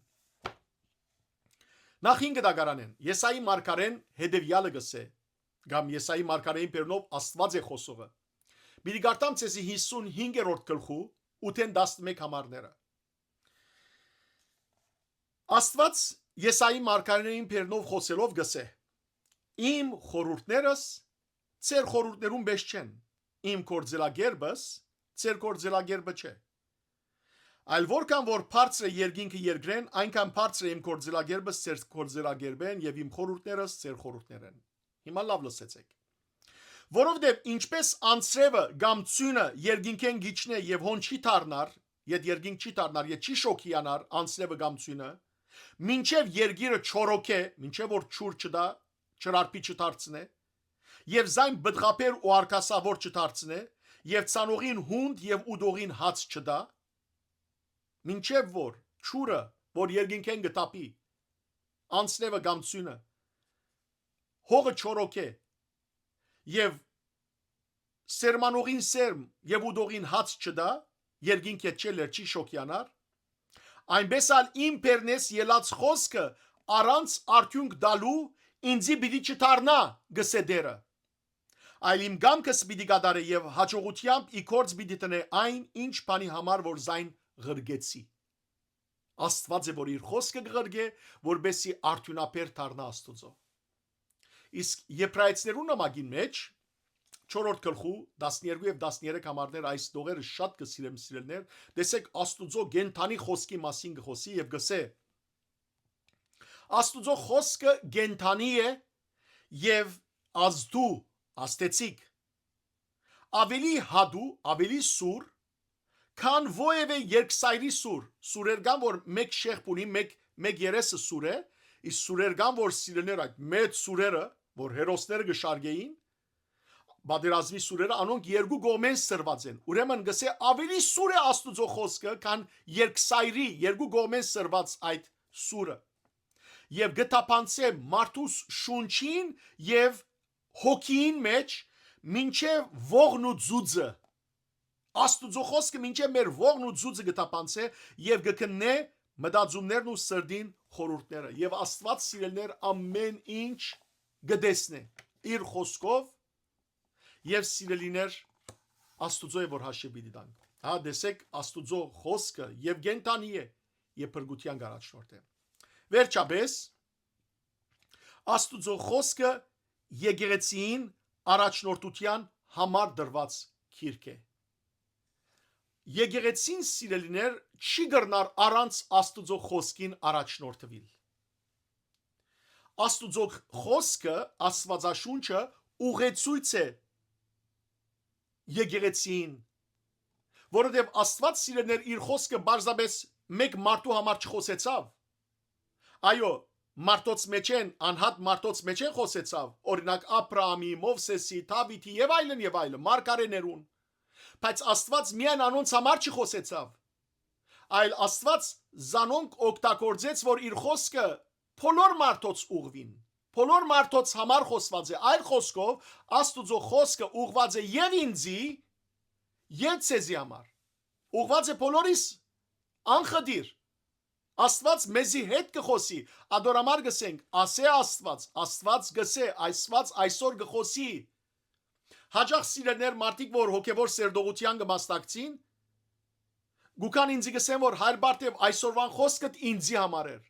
Նախ հինգ դագարանէն, Եսայի մարգարէն հետեւեալը կ'ըսէ, կամ Եսայի մարգարէին բերնով Աստուած է խօսողը։ Պիտի կարդամ ձեզի հիսունհինգերորդ գլխու ութէն տասնմէկ համարները։ Աստուած Եսայի մարգարէին բերնով խօսելով կ'ըսէ. «Իմ խորհուրդներս ձեր խորհուրդներուն պէս չեն, իմ գործելակերպս ձեր գործելակերպը չէ։ Այլ որքան որ բարձր է երկինքը երկրէն, այնքան բարձր է իմ գործելակերպս ձեր գործելակերպէն եւ իմ խորհուրդներս ձեր խորհուրդներէն»։ Հիմա լաւ լսեցէք։ «Որովհետեւ ինչպես անձրեւը կամ ձիւնը երկինքէն կ'իջնէ եւ հոն չի դառնար, ետ երկինք չի դառնար, ետ չի շոգիանար անձրեւը կամ ձիւնը, մինչեւ երկիրը չորոքէ, մինչեւ որ ջուր չտայ, չրարբի չդարձնէ, եւ զայն պտղաբեր ու արկասաւոր չդարձնէ, եւ ցանողին յունդ եւ ուտողին հաց չտայ, մինչեւ որ ջուրը, որ երկինքէն կը թափի, անձրեւը կամ ձիւնը, հողը չորոքէ, եւ սերմանողին սերմ եւ ուտողին հաց չտայ, երկինք ետ չէ, լեռ չի շոգիանար, այնպէս ալ իմ բերնէս ելած խօսքը առանց արդիւնք տալու ինծի պիտի չդառնայ, կ'ըսէ Տէրը, այլ իմ կամքս պիտի կատարէ եւ յաջողութեամբ ի գործ պիտի դնէ այն, ինչ բանի համար որ զայն ղրկեցի»։ Աստուած է, որ իր խօսքը կ'ղրկէ, որպէսզի արդիւնաբեր դառնայ Աստուծոյ։ Իսկ Եբրայեցիներու նամակին մէջ չորրորդ գլխու տասներկու եւ տասներեք համարներ, այս տողերը շատ կը սիրեմ, սիրելիներ, տեսեք, Աստուծոյ կենդանի խօսքի մասին կը խօսի եւ կ'ըսէ. Աստուծոյ խօսքը կենդանի է եւ ազդու, ազդեցիկ, ավելի հատու, ավելի սուր, քան որեւէ երկսայրի սուր։ Սուրեր կան, որ մէկ շեղբ ունի, մէկ, մէկ երեսը սուր է, իսկ սուրեր կան, որ սիրելիներ, այդ մեծ սուրերը, որ հերոսները կը շարգէին, պատերազմի սուրերը, անոնք երկու կողմէն սրված են։ Ուրեմն կ'ըսէ, ավելի սուր է Աստուծոյ խօսքը, քան երկսայրի, երկու կողմէն սրված այդ սուրը։ Եւ կը թափանցէ մարդուս շունչին եւ հոգիին մէջ, մինչեւ ողն ու ձուձը։ Աստուծոյ խօսքը մինչեւ մեր ողն ու ձուձը կը թափանցէ եւ կը քննէ մտածումներն ու սրտին խորհուրդները։ Եւ Աստուած, սիրելիներ, ամէն ինչ կը տեսնէ իր խօսքով եւ, սիրելիներ, Աստուծոյ է որ հաշիւ պիտի տանք։ Հա, տեսեք, Աստուծոյ խօսքը եւ կենդանի է, եւ փրկութեան կ'առաջնորդէ։ Վերջապէս, Աստուծոյ խօսքը եկեղեցիին առաջնորդութեան համար դրուած գիրք է։ Եկեղեցին, սիրելիներ, չի կրնար առանց Աստուծոյ խօսքին առաջնորդուիլ։ Աստուծոյ խօսքը, Աստուածաշունչը ուղեցոյց է եկեղեցիին, որովհետեւ Աստուած, սիրելիներ, իր խօսքը պարզապէս մէկ մարդու համար չխօսեցաւ։ Այո, մարդոց մէջէն, անհատ մարդոց մէջէն խօսեցաւ, օրինակ, Աբրահամի, Մովսէսի, Դաւիթի եւ այլն եւ այլն, մարգարէներուն։ Բայց Աստուած միայն անոնց համար չխօսեցաւ, այլ Աստուած զանոնք օգտագործեց, որ իր խօսքը բոլոր մարդոց ուղղուին, բոլոր մարդոց համար խօսուած է։ Այլ խօսքով, Աստուծոյ խօսքը ուղղուած է եւ ինծի, եւ ձեզի համար։ Ուղղուած է բոլորիս անխտիր։ Աստուած մեզի հետ կը խօսի, ատոր համար կ'ըսենք, ասէ Աստուած, Աստուած կ'ըսէ, Աստուած այսօր կը խօսի։ Հաճախ, սիրելիներ, մարդիկ, որ հոգեւոր սերտողութեան կը մասնակցին, գուքան ինծի կ'ըսեն, որ Հայր Բարթեւ, այսօրուան խօսքդ ինծի համար էր։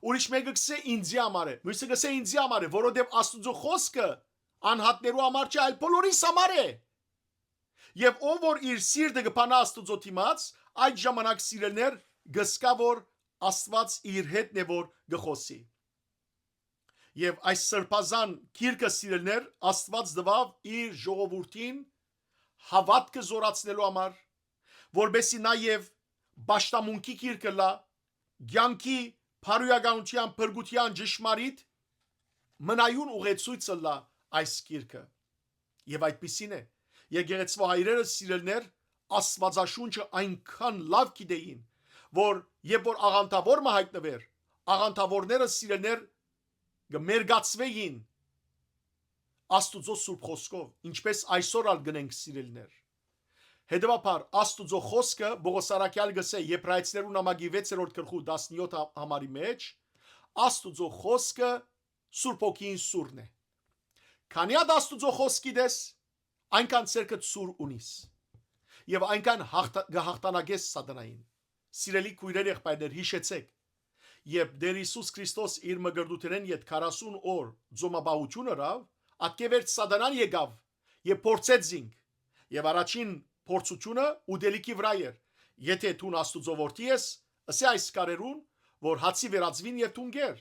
Ուրիշ մէկը կ'ըսէ, ինծի համար է, միւսը կ'ըսէ, ինծի համար է, որովհետեւ Աստուծոյ խօսքը անհատներու համար չէ, այլ բոլորիս համար է։ Եւ ով որ իր սիրտը կը բանայ Աստուծոյ դիմաց, այդ ժամանակ, սիրելիներ, կ'ըսկայ, որ Աստուած իր հետն է, որ կը խօսի։ Եւ այս սրբազան գիրքը, սիրելիներ, Աստուած տուաւ իր ժողովուրդին հաւատքը զորացնելու համար, որպէսզի նաեւ պաշտամունքի գիրք ըլլայ, կեանքի, բարոյականութեան, փրկութեան ճշմարիտ մնայուն ուղեցոյց ըլլայ այս գիրքը։ Եւ այդպիսին է։ Եկեղեցւոյ հայրերը, սիրելիներ, Աստուածաշունչը այնքան լաւ գիտէին, որ երբ որ աղանդաւոր մը յայտնուէր, աղանդաւորները, սիրելիներ, կը մերկացուէին Աստուծոյ սուրբ խօսքով, ինչպէս այսօր ալ կ'ընենք, սիրելիներ։ Հետեւաբար, Աստուծոյ խօսքը Պօղոս առաքեալ կ'ըսէ Եբրայեցիներուն նամակի վեցերորդ գլխու տասնեօթ հա-, համարի մէջ, Աստուծոյ խօսքը Սուրբ Հոգին սուրն է։ Քանի հատ Աստուծոյ խօս գիտես, այնքան ձեռքդ սուր ունիս, եւ այնքան հաղթ-, կը հաղթանակես սատանային։ Սիրելի քոյրեր, եղբայրներ, յիշեցէք, երբ Տէր Յիսուս Քրիստոս իր մկրտութենէն յետ քառասուն օր ծոմապահութիւն ըրաւ, ատկեվերջ սատանան եկաւ եւ փորձեց զինք։ Եւ առաջին փորձութիւնը ուտելիքի վրայ էր։ Եթէ դուն Աստուծոյ որդի ես, ըսէ այս քարերուն, որ հացի վերածուին եւ դուն կեր։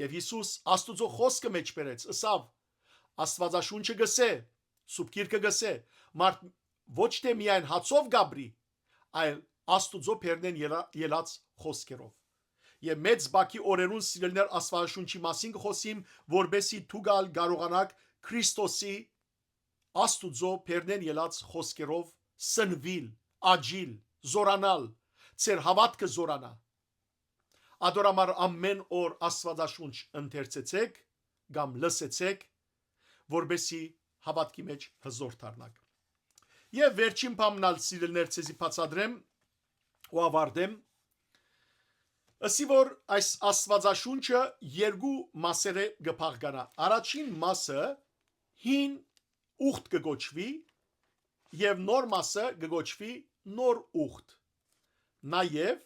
Եւ Յիսուս Աստուծոյ խօսքը մէջբերեց, ըսաւ. «Աստուածաշունչը կ'ըսէ, Սուրբ Գիրքը կ'ըսէ, մարդ ոչ թէ միայն հացով կ'ապրի, այլ Աստուծոյ բերնէն ելա-, ելած խօսքերով»։ Եւ մեծ բակի օրերուն, սիրելիներ, Աստուածաշունչի մասին կը խօսիմ, որպէսզի դուք ալ կարողանաք Քրիստոսի, Աստուծոյ բերնէն ելած խօսքերով սնուիլ, աճիլ, զօրանալ, ձեր հաւատքը զօրանայ։ Ատոր համար ամէն օր Աստուածաշունչ ընթերցեցէք կամ լսեցէք, որպէսզի հաւատքի մէջ հզօր դառնաք։ Եւ վերջին բանն ալ, սիրելիներ, ձեզի բացատրեմ ու աւարտեմ։ Ըսի որ այս Աստուածաշունչը երկու մասերէ կը բաղկանայ։ Առաջին մասը հին ուխտ կը կոչուի եւ նոր մասը կը կոչուի նոր ուխտ։ Նաեւ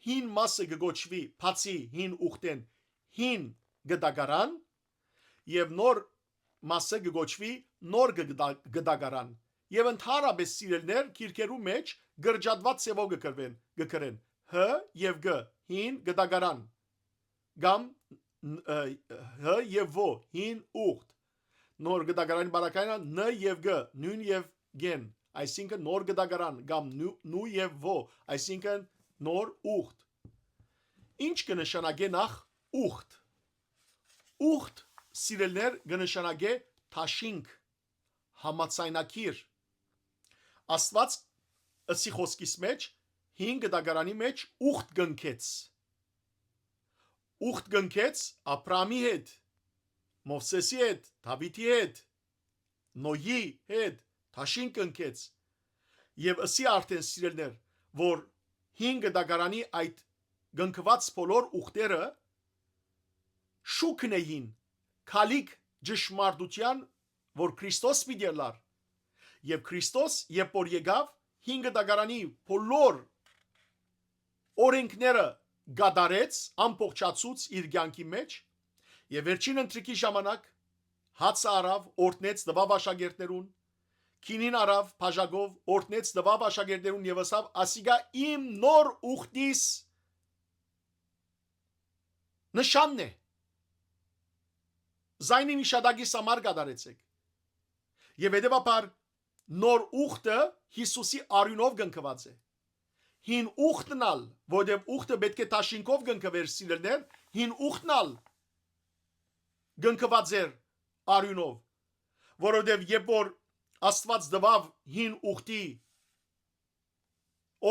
հին մասը կը կոչուի, բացի հին ուխտէն, հին գտակարան, եւ նոր մասը կը կոչուի նոր գ-, գտա-, գտակարան։ Եւ ընդհանրապէս, սիրելիներ, գիրքերու մէջ կրճատուած ձեւով կը կրուեն, կը կրեն Հ եւ Գ, հին գտակարան, կամ ն-, ը, Հ եւ Ո, հին ուղդ։ Նոր գտակարանի բառակայանը Ն եւ Գ, նոյն եւ գեն, այսինքն նոր գտակարան, կամ նու-, նու եւ Ո, այսինքն նոր ուղդ։ Ինչ կը նշանակէ նախ ուղդ։ Ուղդ, սիրելիներ, կը նշանակէ դաշինք, համաձայնագիր։ Աստուած, ըսի խօսքիս մէջ, հին գտակարանի մէջ ուղդ կնքեց։ Ուղդ կնքեց Աբրահամի հետ, Մովսէսի հետ, Դաւիթի հետ, Նոյի հետ, դաշինք կնքեց։ Եւ ըսի արդէն, սիրելիներ, որ հին գտակարանի այդ կնքուած բոլոր ուղդերը շուքն էին, քալիք ճշմարտութեան, որ Քրիստոս պիտի ըլլար։ Եւ Քրիստոս, երբ որ եկաւ, հին գտակարանի բոլոր օրենքները կատարեց, ամբողջացուց իր կեանքի մէջ, եւ վերջին ընթրիքի ժամանակ հացը առաւ, օրհնեց, տուաւ աշակերտներուն, գինին առաւ բաժակով, օրհնեց, տուաւ աշակերտներուն եւ ըսաւ. «Ասիկա իմ նոր ուխտիս նշանն է։ Զայնին իշատակիս համար կատարեցէք»։ Եւ հետեւաբար նոր ուխտը Յիսուսի արիւնով կնքուած է։ Հին ուխտն ալ, որտեւ ուխտը պէտք է դաշինքով կնքուէր, սիրելիներ, հին ուխտն ալ կնքուած էր արիւնով, որովհետեւ երբ որ Աստուած տուաւ հին ուխտի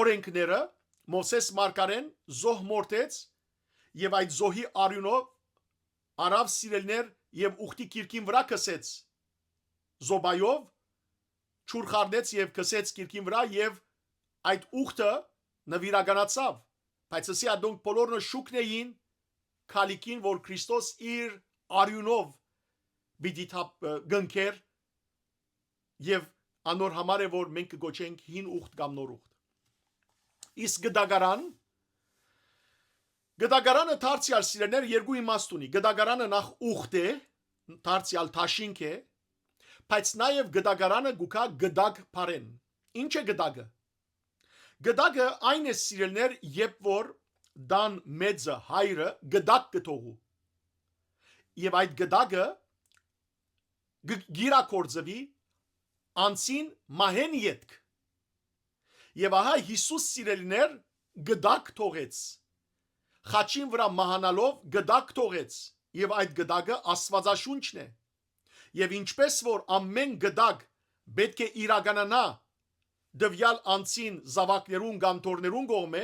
օրենքները, Մովսէս մարգարէն զոհ մորթեց եւ այդ զոհի արիւնով առաւ, սիրելիներ, եւ ուխտի կիրքին վրայ քսեց զոբայով, ջուր խառնեց եւ քսեց կիրքին վրայ, եւ այդ ուխտը նուիրականացաւ, բայց ըսի ատոնք բոլորնը շուքն էին քալիքին, որ Քրիստոս իր արիւնով պիտի թափ-, ը, կնքէր, եւ անոր համար է, որ մենք կը կոչենք հին ուխտ կամ նոր ուխտ։ Իսկ գտակարան, գտակարանը դարձեալ, սիրելիներ, երկու իմաստ ունի։ Գտակարանը նախ ուխտ է, դարձեալ դաշինք է, բայց նաեւ գտակարանը կու գայ գտակ բառէն։ Ինչ է գտակը։ Գտակը այն է, սիրելիներ, երբ որ տան մեծը, հայրը, գտակ կը թողու։ Եւ այդ գտակը գ-, գիրագործուի անցին մահէն ետք։ Եւ ահա Յիսուս, սիրելիներ, գտակ թողեց։ Խաչին վրայ մահանալով գտակ թողեց, եւ այդ գտակը Աստուածաշունչն է։ Եւ ինչպէս որ ամեն գտակ պէտք է իրականանայ տուեալ անցին զաւակներուն կամ թոռներուն կողմէ,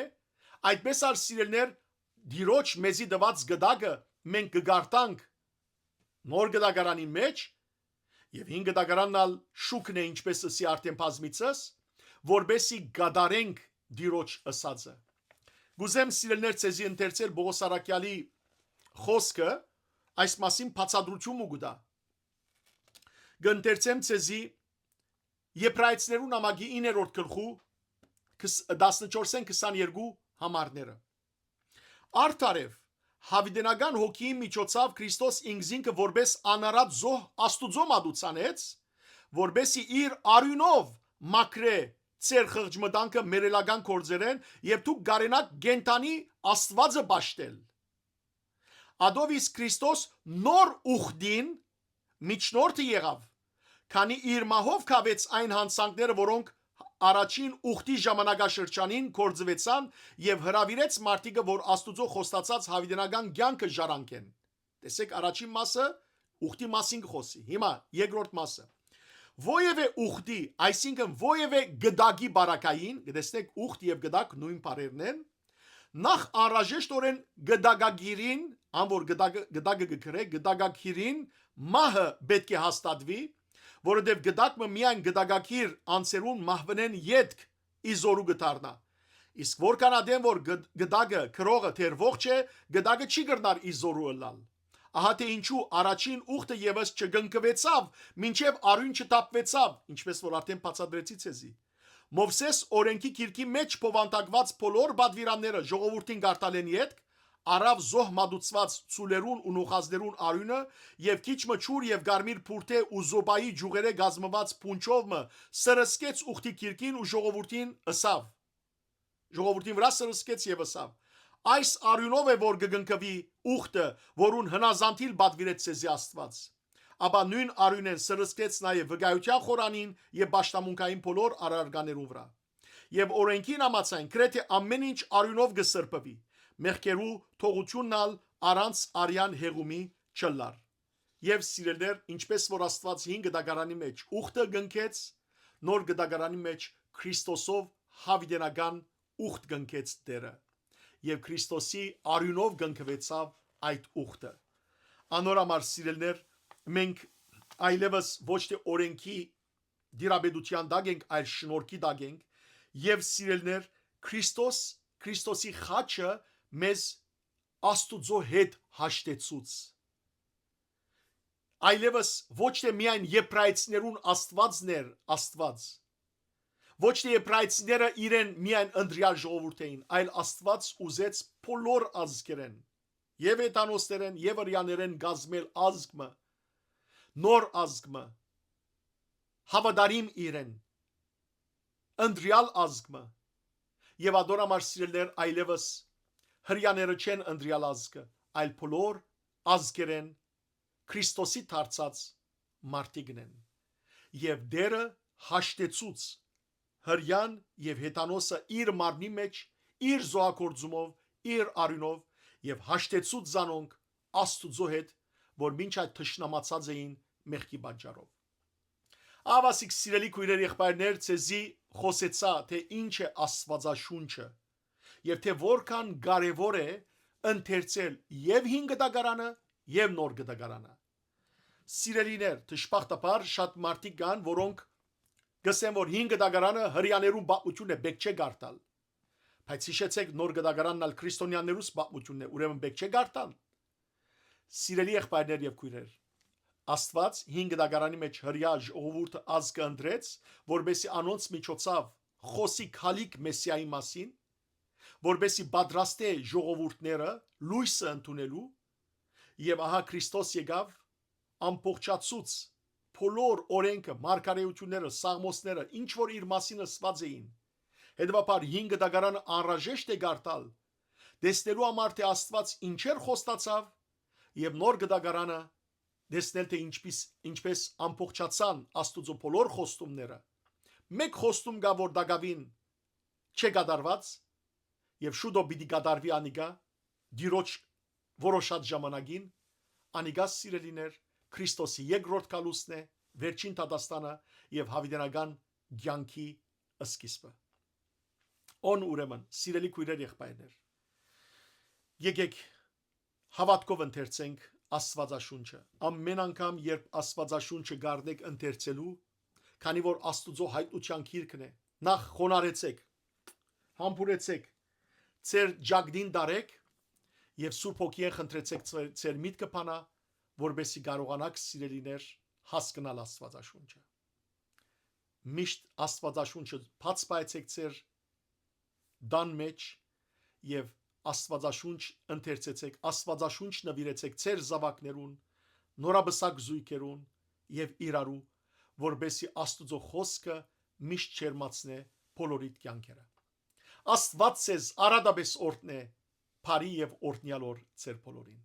այդպէս ալ, սիրելիներ, Տիրոջ մեզի տուած գտակը մենք կը կարդանք նոր գտակարանի մէջ, եւ հին գտակարանն ալ շուքն է, ինչպէս ըսի արդէն բազմիցս, որպէսզի կատարենք Տիրոջ ըսածը։ Կ'ուզեմ, սիրելիներ, ձեզի ընթերցել Պողոս առաքեալի խօսքը, այս մասին բացատրութիւն մը կու տայ։ Կ'ընթերցեմ ձեզի Եբրայեցիներուն նամակի իններորդ գլխու քս-, տասնչորսէն քսաներկու համարները։ Արդարեւ, յաւիտենական հոգիի միջոցաւ Քրիստոս ինքզինքը որպէս անարատ զոհ Աստուծոյ մատուցանեց, որպէսզի իր արիւնով մաքրէ ձեր խղճմտանքը մեռելական գործերէն եւ դուք կարենաք կենդանի Աստուածը պաշտել։ Ատով իսկ Քրիստոս նոր ուխտին միջնորդը եղաւ, քանի իր մահով կաւեց այն յանցանքները, որոնք առաջին ուխտի ժամանակաշրջանին գործուեցան, եւ հրաւիրեց մարդիկը, որ Աստուծոյ խոստացած յաւիտենական կեանքը ժառանգեն։ Տեսէք, առաջին մասը ուխտի մասին կը խօսի։ Հիմա երկրորդ մասը։ Որեւէ ուխտի, այսինքն որեւէ գտակի պարագային, կը տեսնէք, ուխտ եւ գտակ նոյն բառերն են, նախ անհրաժեշտօրէն գտակագիրին, ան որ գտակը, գտակը կը գրէ, գտակագիրին մահը պէտք է հաստատուի, որովհետեւ գտակ մը միայն գտակագիր անձերուն մահուենէն ետք ի զօրու կը դառնայ։ Իսկ որքան ատեն որ գ-, գտակը, գրողը դեռ ողջ է, գտակը չի կրնար ի զօրու ըլլալ։ Ահա թէ ինչու առաջին ուխտը եւս չկնքուեցաւ, մինչեւ արիւն չթափուեցաւ, ինչպէս որ արդէն բացատրեցի ձեզի։ Մովսէս օրէնքի գիրքի մէջ բովանդակուած բոլոր պատուիրանները ժողովուրդին կարդալէն ետք, առաւ զոհ մատուցուած ցուլերուն ու նոխազներուն արիւնը եւ քիչ մը ջուր եւ կարմիր բուրդէ ու զոպայի ջուղերէ կազմուած փունջով մը սրսկեց ուխտի կիրկին ու ժողովուրդին ըսաւ, ժողովուրդին վրայ սրսկեց եւ ըսաւ. «Այս արիւնով է որ կը կնքուի ուխտը, որուն հնազանդիլ պատուիրեց ձեզի Աստուած»։ Ապա նոյն արիւնէն սրսկեց նաեւ վկայութեան խորանին եւ պաշտամունքային բոլոր առարկաներուն վրայ։ Եւ օրէնքին համաձայն, գրեթէ ամէն ինչ արիւնով կը սրբուի, մեղքերու թողութիւնն ալ առանց արեան հեղումի չըլլար։ Եւ սիրելիներ, ինչպէս որ Աստուած հին կտակարանի մէջ ուխտը կնքեց, նոր կտակարանի մէջ Քրիստոսով յաւիտենական ուխտ կնքեց Տէրը։ Եւ Քրիստոսի արիւնով կնքուեցաւ այդ ուխտը։ Անոր համար, սիրելիներ, մենք այլեւս ոչ թէ օրէնքի դիրապետութեան տակ ենք, այլ շնորհքի տակ ենք, եւ սիրելիներ, Քրիստոս, Քրիստոսի խաչը մեզ Աստուծոյ հետ հաշտեցուց։ Այլեւս ոչ թէ միայն եբրայեցիներուն Աստուածն էր Աստուած, ոչ թէ եբրայեցիները իրեն միայն ընտրեալ ժողովուրդ էին, այլ Աստուած ուզեց բոլոր ազգերէն, եւ հեթանոսներէն, եւ հրեաներէն կազմել ազգ մը, նոր ազգ մը, հաւատարիմ իրեն, ընտրեալ ազգ մը։ Եւ ատոր համար, սիրելիներ, այլեւս հրեաները չեն ընտրեալ ազգը, այլ բոլոր ազգերէն Քրիստոսի դարձած մարդիկն են։ Եւ Տէրը հաշտեցուց հրեան եւ հեթանոսը իր մարմնի մէջ, իր զոհագործումով, իր արիւնով, եւ հաշտեցուց զանոնք Աստուծոյ հետ, որ մինչ այդ թշնամացած էին մեղքի պատճառով։ Ահա, սիրելի քոյրեր, եղբայրներ, ձեզի խօսեցայ, թէ ինչ է Աստուածաշունչը եւ թէ որքան կարեւոր է ընթերցել եւ Հին Կտակարանը, եւ Նոր Կտակարանը։ Սիրելիներ, դժբախտաբար շատ մարդիկ կան, որոնք կ'ըսեն, որ Հին Կտակարանը հրեաներուն պատմութիւնն է, պէտք չէ կարդալ։ Բայց յիշեցէք, Նոր Կտակարանն ալ քրիստոնեաներուս պատմութիւնն է, ուրեմն պէտք չէ կարդալ։ Սիրելի եղբայրներ եւ քոյրեր, Աստուած Հին Կտակարանի մէջ հրեայ ժողովուրդը, ազգը ընտրեց, որպէսզի անոնց միջոցաւ խօսի գալիք Մեսիայի մասին, որպէսզի պատրաստէ ժողովուրդները լոյսը ընդունելու, եւ ահա Քրիստոս եկաւ, ամբողջացուց բոլոր օրէնքը, մարգարէութիւնները, սաղմոսները, ինչ որ իր մասին ըսուած էին։ Հետեւաբար, Հին Կտակարանը անհրաժեշտ է կարդալ, տեսնելու համար, թէ Աստուած ինչեր խոստացաւ, եւ Նոր Կտակարանը տեսնել, թէ ինչպիս-, ինչպես ամբողջացան Աստուծոյ բոլոր խոստումները։ Մէկ խոստում կայ, որ տակաւին չէ կատարուած, եւ շուտով պիտի կատարուի անիկա, Տիրոջ որոշած ժամանակին, անիկա, սիրելիներ, Քրիստոսի երկրորդ գալուստն է, վերջին դատաստանը եւ յաւիտենական կեանքի սկիզբը։ Ո՞ն ուրեմն, սիրելի քոյրեր, եղբայրներ, եկեք հաւատքով ընթերցենք Աստուածաշունչը։ Ամէն անգամ, երբ Աստուածաշունչը կ'առնեք ընթերցելու, քանի որ Աստուծոյ յայտնութեան գիրքն է, նախ խոնարհեցէք, համբուրեցէք, ձեր ճակտին տարէք եւ Սուրբ Հոգիէն խնդրեցէք ձեր, ձեր միտքը բանայ, որպէսզի կարողանաք, սիրելիներ, հասկնալ Աստուածաշունչը։ Միշտ Աստուածաշունչը բաց պահեցէք ձեր տան մէջ եւ Աստուածաշունչ ընթերցեցէք, Աստուածաշունչ նուիրեցէք ձեր զաւակներուն, նորապսակ զոյգերուն եւ իրարու, որպէսզի Աստուծոյ խօսքը միշտ ջերմացնէ բոլորիդ կեանքերը։ Աստուած ձեզ արատապէս օրհնէ, բարի եւ օրհնեալ օր ձեր բոլորին։